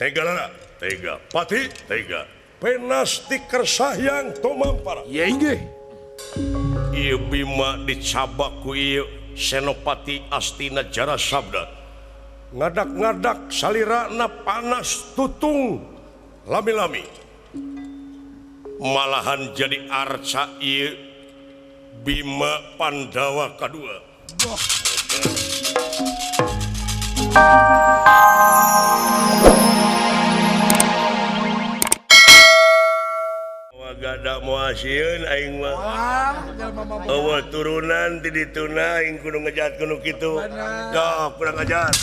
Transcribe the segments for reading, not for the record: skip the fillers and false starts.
Tega lara, tega pati, tega. Penas dikersayang tumampara. Iya inggih. Ieu Bima dicabak ku ieu Senopati Astina Jara Sabda. Ngadak-ngadak salirana panas tutung lami-lami. Malahan jadi arca ieu Bima Pandawa kadua. Gada moal sieun aing mah. Eueuh turunan ti dituna aing kudu ngejat kudu kitu. Dah kurang ajar.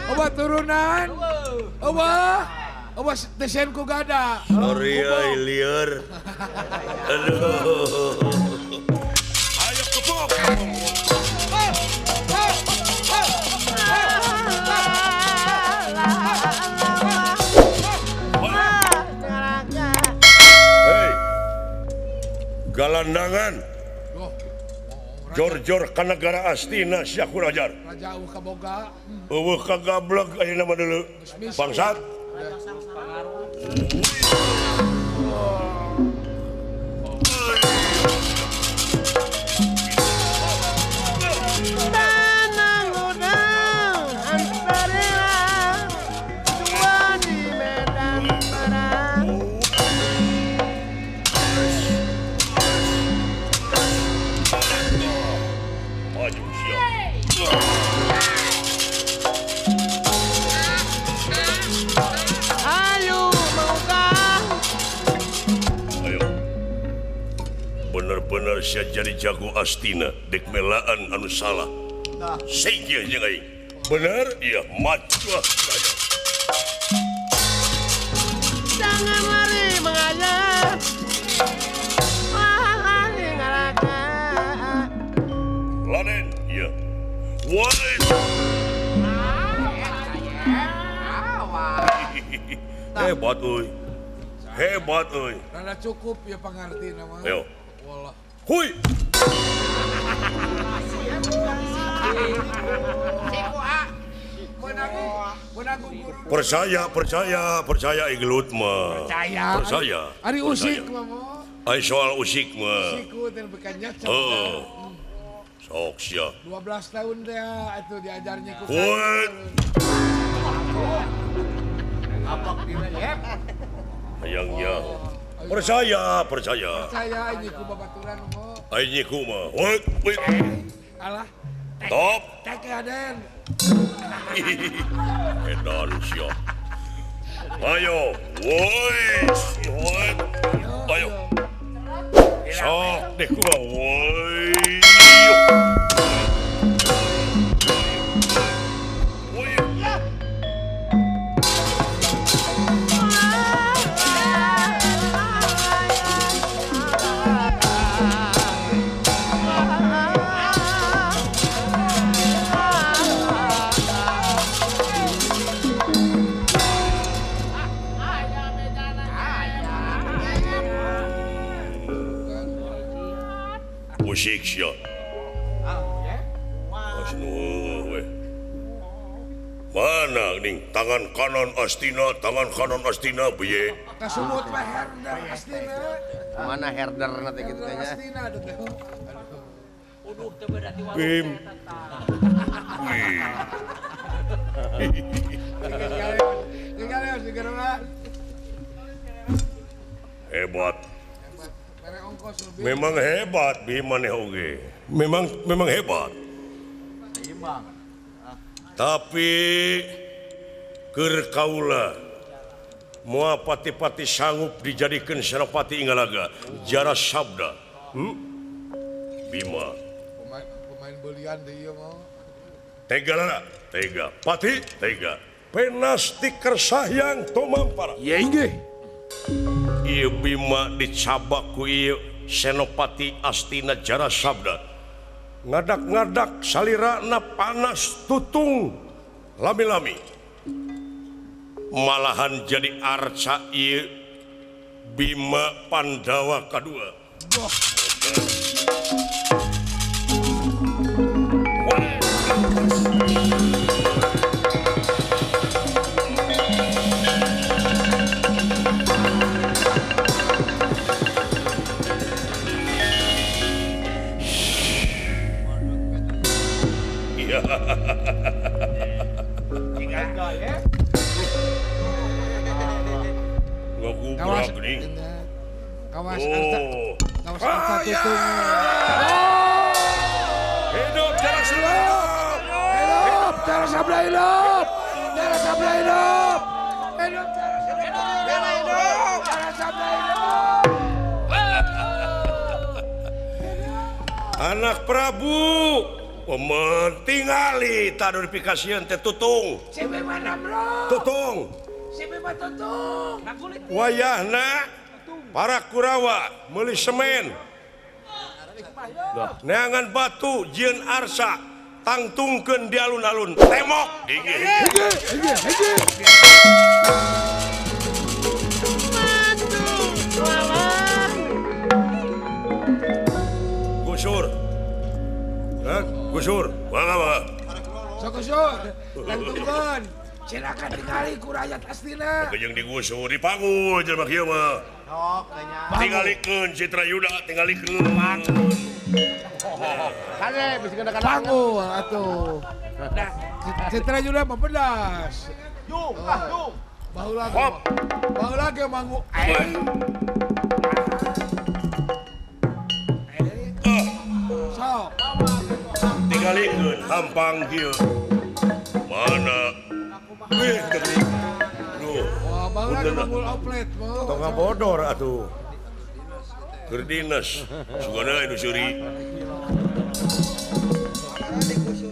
Eueuh turunan. Eueuh. Eueuh desain ku gada. Sorry euy lieur. Aduh. Ayo kepok. Galandangan jor-jor ka negara Astina sia kurajar. Raja eueuh kaboga. Eueuh kagablek ayeuna mah deuleu. Bangsat. Bener-bener sia jadi jago Astina dek melaan anu salah. Singkir jeung aing. Bener? Iya, maju. Jangan lari mengayat. Lari ngaraka. Laden, iya. Woi. Hebat euy. Hebat euy. Rada cukup ya pangartina mah. Ayo. Hui. Percaya, percaya, percaya igelut mah. Percaya. Percaya. Ari usik mah mo. Ari soal usik mah. Usiku teh bekannya. Heeh. Sok sia. 12 tahun teh atuh diajarnya ku. Apak dina yep. Hayangnya. Percaya, percaya. Percaya ini ku babaturan mo. Ini ku mah. Woi, woi. Alah. Top. Tek Aden. Edan sia. Ayo, woi, woi. Ayo. Sok deh ku mah. Woi. Musik sia. Mana ning tangan kanan Astina, tangan kanan Astina piye? Kasumut mah herder Astina. Mana herder nanti kitu teh nya. Uduh teu berarti warung. Bim. Hebat. Memang hebat Bima nih oge. Memang memang hebat. Tapi keur kaula moal pati-pati sanggup dijadikeun Senopati Ingalaga Jara Sabda. Bima. Pemain belian deui ieu mah. Tega lara, tega pati, tega. Penas dikersayang tumampara. Iya inggih. Ieu Bima dicabak ku ieu Senopati Astina Jara Sabda. Ngadak-ngadak salirana panas tutung lami-lami. Malahan jadi arca ieu Bima Pandawa kadua. Ngagubrak geuning. Kawas arta. Kawas arta tutung. Hidup Jarak Hidup! Hidup Jarak Sabda hidup! Jarak Sabda hidup! Hidup Jarak Sabda hidup! Jarak Sabda hidup! Anak Prabu pementingali tadu dipikasieun teh tutung. Si mana bro? Tutung. Si mah tutung. Wayahna para Kurawa meuli semen. Neangan batu jieun arsa tangtungkeun di alun-alun temok. Hiji hiji hiji. Gusur. Hah? Gusur. Mangga mangga. Sok gusur. Tangtungkeun. Silakan tingali ku rakyat aslina. Oke jeung digusur dipanggul jelema kieu mah. Sok nya. Tingalikeun Citra Yuda tingalikeun. Kade bisi kena panggul atuh. Nah, Citra Yuda mah pedas. Jung, ah jung. Baheula ge. Baheula ge manggu. Sok. Tingalikeun hampang kieu. Mana? Wih, duh. Wah, baheula ge manggul oplet. Tong ngabodor atuh. Keur dinas, sugana anu seuri.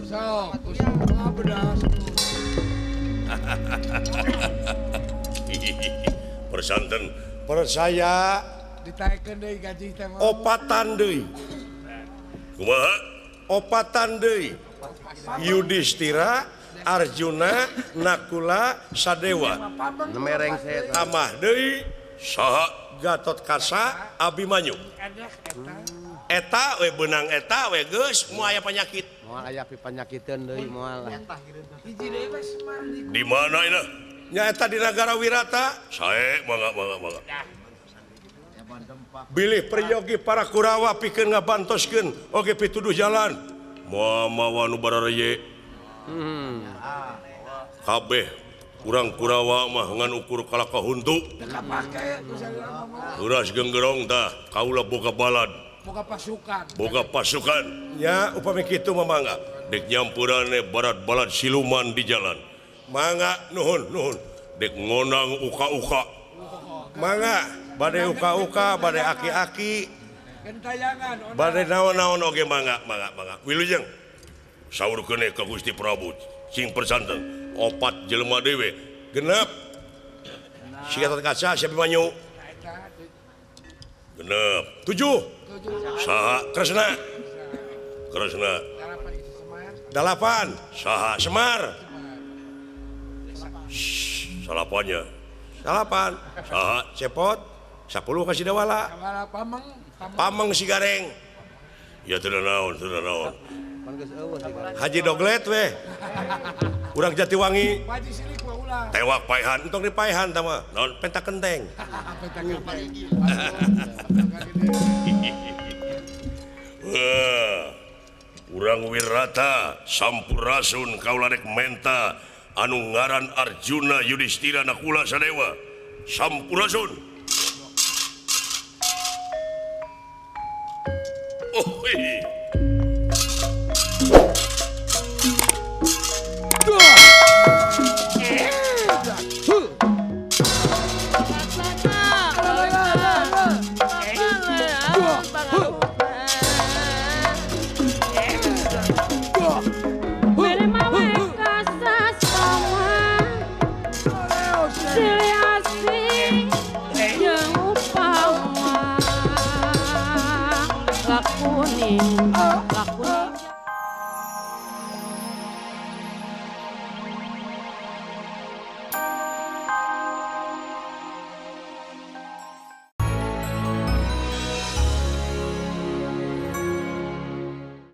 Sok, gusur mah pedas. Persanten percaya ditaekeun deui gaji teh mah. Opatan deui. Kumaha? Opatan deui. Yudhistira, Arjuna, Nakula, Sadewa. Mereng saya tambah deui saha Gatot Kaca, Abimanyu. Eta we beunang eta we geus moal aya penyakit. Moal aya panyakiteun deui moal. Hiji deui we Semar di mana ina? Nya eta di nagara Wirata. Sae mangga mangga mangga. Bilih peryogi para Kurawa pikeun ngabantoskeun oge pituduh jalan. Moal mawa nu barareye. Kabeh urang Kurawa mah ngan ukur kalaka huntu. Uras genggerong tah kaula boga balad. Boga pasukan. Boga pasukan. Ya upami kitu mah mangga. Dek nyampurane barat-balad siluman di jalan. Mangga nuhun nuhun. Dek ngonang uka-uka. Mangga bade uka-uka, bade aki-aki. Gentayangan. Bade naon-naon oge mangga mangga mangga. Wilujeng. Saurkeun ka Gusti Prabu sing persanten opat jelema dewe genep si Gatot Kaca si Abimanyu genep 7 saha Kresna Kresna 8 saha Semar salapannya 8 saha Cepot 10 ka Sidawala Pameng si Gareng ya teu naon teu naon Haji Doglet weh urang Jatiwangi tewak paehan entong dipaehan tah mah naon penta kenteng. Urang Wirata sampurasun kaula rek menta anu ngaran Arjuna Yudhistira Nakula Sadewa sampurasun. Oh ih. Kuning.